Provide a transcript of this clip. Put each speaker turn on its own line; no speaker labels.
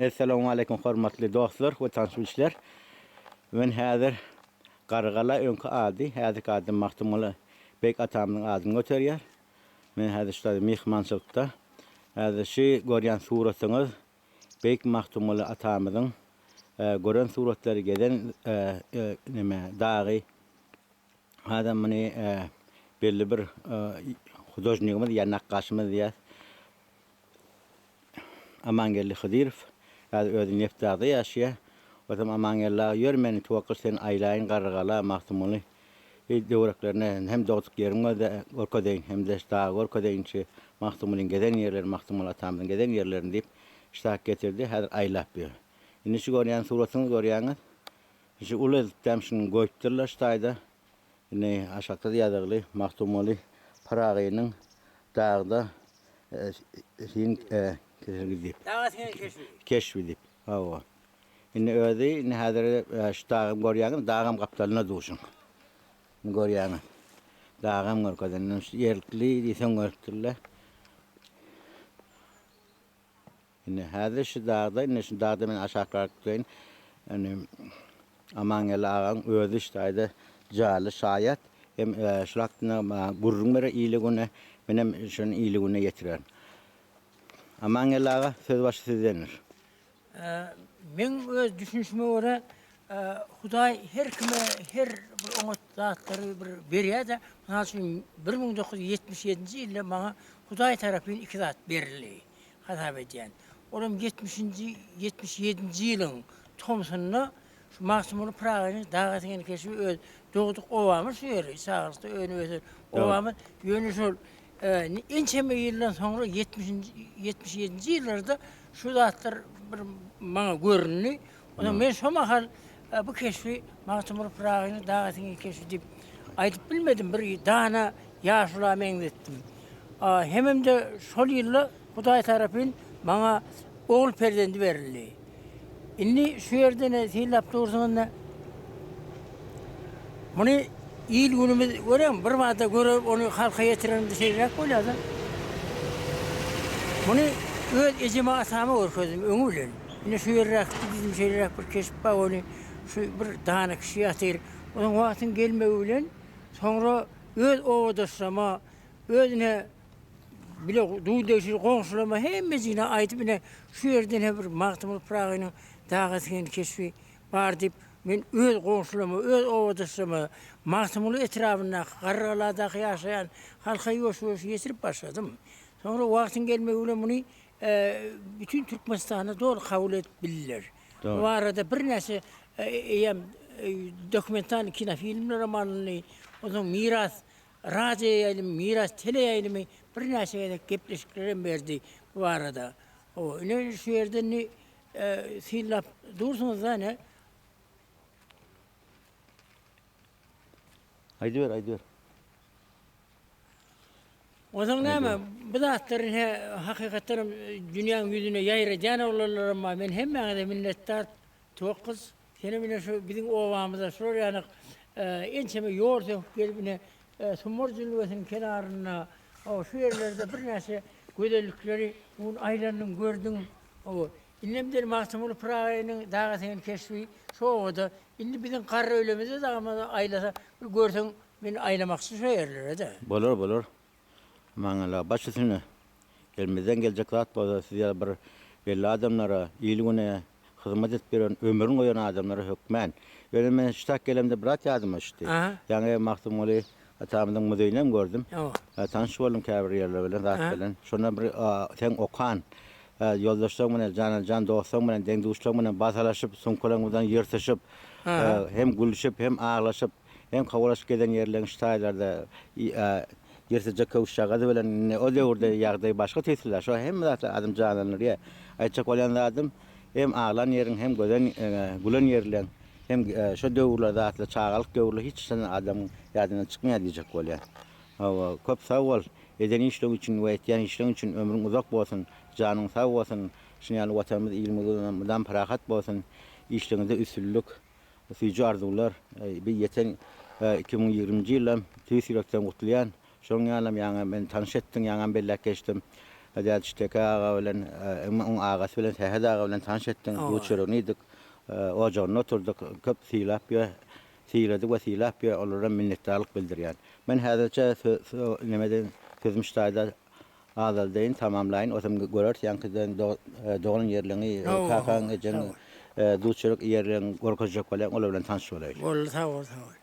Essalamu aleýkum hormatly dostlar we tanyş bilişler. Men häzir Gargala öňki ady, häzirki ady Magtymguly beýik atamyzyň adyny göterýär. Men häzir şu taýda myhmançylykda. Häzir şu görýän suratyňyz beýik Magtymguly atamyzyň gören suratlary, gezen neme dagy. Häzir muny belli bir hudožnigimiz ýa nakgaşymyz diýýäs. Amangeldi Hydyrow häzir özi Nebtdagda ýaşaýar. Otam Amangeldi aga ýör meni Tuwakgyş seni aýlaýyn Garrygala, Magtymguly töwereklerine hem dogduk ýerimi görkezeýin hem-de şu dagy görkezeýin şu Magtymgulyň gezen ýerleri Magtymguly atamyzyň gezen ýerlerini diýip ştak getirdi häzir aýlap ýör. Indi şu görýän suratyňyzy görýäňiz şu uly edipdäm şuny goýupdyrlar şu taýda. Indi aşakda-da ýazygly Magtymguly Pyragynyň dagda sin keşbi diýip.
Daga siňen keşbi.
Keşbi diýip. Hawa. Indi özi indi häzir şu dagy görýäňiz, dagam gapdalynda duşuň. Indi görýäňiz. Dagam görkezen. Indi şu ýerlikli diýseň görüpdirler. Indi häzir şu dagda, indi şu dagda men aşakrak gitmeýin. Indi Amangeldi agaň özi şu taýda jaly şaýat. Hem şul hakynda maňa gürrüň berer ili güne. Menem şony ili güne ýetirerin. Amangeldi aga, söz başy sizdendir.
Meň öz düşünişime görä, Hudaý her kime her bir oňat zatlary bir berýär-de, mysal üçin, 1977-nji ýylda maňa Hudaý tarapyn iki zat berildi. hasap edýän. Olam ýetmişinji, 77-nji ýylyň tomsunda şu Magtymguly Pyragynyň daga siňen keşbi öz dogduk obamyz şu ýeri, çagalykda önüp ösen obamyz. Ýöne şol ençeme ýyldan soňra ýetmişinji, 77-nji ýyllarda şu zatlar bir maňa göründi. Onsoň men şo mahal bu keşbi Magtymguly Pyragynyň daga siňen keşbi diýip aýdyp bilmedim. Bir dana ýaşula meňzetdim. Hemem-de şol ýylda Hudaý tarapyn maňa ogul perzendi berildi. Indi şu ýerde ine synlap dursuň indi. Muny il-günümiz görýäňmi, bir bada görüp ony halka ýetirenimde şeýleräk bolýar-da. Muny öz ejeme, atama görkezdim öňi bilen. Ine şu ýerräk diýdim, şeýleräk bir keşp bar, ony şu bir dana kişi ýatyr. Onuň wagtyň gelmegi bilen soňra öz obadaşlaryma, öz ine bile duz-degşir goňşularyma hemmejigine aýdyp ine şu ýerde ine bir Magtymguly Pyragynyň daga siňen keşbi bar diýip, men öz goňşularyma, öz obadaşlaryma, Magtymguly etrabyndaky, Garrygaladaky ýaşaýan halka ýuwaş-ýuwaş ýetirip başladym. Soňra wagtyň gelmegi bilen muny bütin Türkmenistanda doly kabul edip bildiler. Bu barada birnäçe eýýäm dokumental kinofilmlerem alyndy. Onsoň Miras radioýaýlymy, Miras teleýaýlymy birnäçe gezek gepleşiklerem berdi bu barada. Hawa, ine şu ýerde indi synlap dursuňyz-da ine.
Aýdyber, aýdyber.
Onsoň näme, bu zatlary ine hakykatdanam dünýäň ýüzüne ýaýradýan oglanlaram bar. Men hemmäňize minnetdar. Tuwak gyz, senem ine şu biziň obamyza şular ýaly ençeme ýol söküp gelip ine Sumbar jülgesiniň kenarynda şu ýerlerde birnäçe gözellikleri bu gün aýlandyň, gördüň. Indem diýeli Magtymguly Pyragynyň daga siňen keşbi şu obada. Indi biziň garry öýlemizde dagymyza aýlasa bir görseň Men aýlamakçy şo ýerlere-de.
Bolar, bolar. Maňa baş üstüne. Elimizden geljek zat bolsa siz ýaly bir belli adamlara, il-güne hyzmat edip ýören, ömrüni goýan adamlara hökmän. Ýöne men şu tak gelemde bir zat ýadyma düşdi. Ýaňy Magtymguly atamyzyň muzeýinem gördüm. Tanyş boldum käbir ýerler bilen, zat bilen. Şonda bir seň okan ýoldaşlaryň bilen, jana-jan dostlaryň bilen, deň-duşlaryň bilen basalaşyp, sumkalaryňyzdan ýyrtyşyp, hem gülşüp, hem aglaşyp, Hem kowalaşyp gezen ýerleň şu taýlarda ýyrtyjy köwüşjagazy bilen indi o döwürde ýagdaý başga tüýsli-dä. Şo hemme zatlar adam janlandyrýar. Aýtjak bolýan zadym, hem aglan ýeriň, hem gözen, gülen ýerleň, hem şo döwürler zatlar, çagalyk döwürler hiç haçan adamyň ýadyndan çykmaýar diýjek bolýan. Hawa, köp sag bol, eden işleň üçin we etýän işleň üçin ömrüň uzak bolsun, janyň sag bolsun, şuny ýaly Watanymyz, ilimiz mydam parahat bolsun, işleňizde üstünlik. Süýji arzuwlar, bir ýeten 2020-nji ýylam tüýs ýürekden gutlaýan. Şonuň ýalam ýaňy meni tanyş etdiň, ýaňam belläp geçdim. Dädiş Teke aga bilen, oň agasy bilen Sähet aga bilen tanyş etdiň. Duz-çöregini iýdik. Ojagynda oturdyk. Köp sylap ýör. Sylady we sylap ýör. Olara minnetdarlyk bildirýän. Men häzirçe nemeden sözümi şu taýda azaldaýyn, tamamlaýyn. Osam göreris ýaňkydan doglan ýerleňi, kakaň, ejeň duz-çörek ýerleňi görkezjek bolýan, olar bilen tanyş bolaýly.
Boldy, sag bol, sag bol.